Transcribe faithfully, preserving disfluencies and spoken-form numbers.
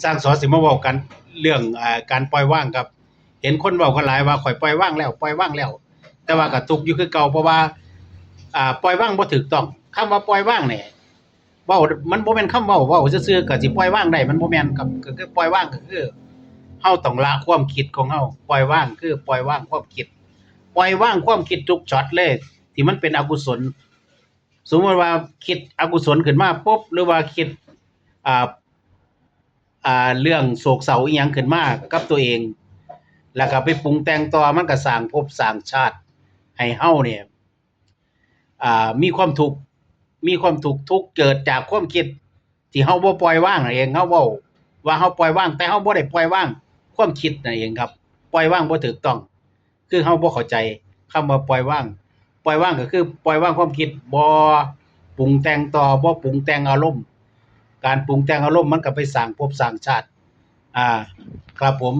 สร้างสอสิมาเว้ากันเรื่องอ่าการปล่อยวางครับ เห็นคนเว้ากันหลายว่าข่อยปล่อยวางแล้ว ปล่อยวางแล้ว แต่ว่าก็ทุกข์อยู่คือเก่า เพราะว่าอ่าปล่อยวางบ่ถูกต้อง คำว่าปล่อยวางเนี่ย เว้ามันบ่แม่นคำเว้า เว้าซื่อๆก็สิปล่อยวางได้ มันบ่แม่นครับ ก็คือปล่อยวางก็คือเฮาต้องละความคิดของเฮา ปล่อยวางคือปล่อยวางความคิด ปล่อยวางความคิดทุกช็อตเลย ที่มันเป็นอกุศล สมมติว่าคิดอกุศลขึ้นมาปุ๊บ หรือว่าคิดอ่าอ่าเรื่องโศกเศร้าอีหยังขึ้นมากับตัวเอง แล้วก็ไปปรุงแต่งต่อ มันก็สร้างภพสร้างชาติให้เฮาเนี่ย อ่ามีความทุกข์ มีความทุกข์ ทุกข์เกิดจากความคิดที่เฮาบ่ปล่อยวางนั่นเอง เฮาเว้าว่าเฮาปล่อยวาง แต่เฮาบ่ได้ปล่อยวางความคิดนั่นเองครับ ปล่อยวางบ่ถูกต้อง คือเฮาบ่เข้าใจคำว่าปล่อยวาง ปล่อยวางก็คือปล่อยวางความคิด บ่ปรุงแต่งต่อ บ่ปรุงแต่งอารมณ์ การปรุงแต่งอารมณ์มันก็ไปสร้างภพสร้างชาติ อ่า ครับผม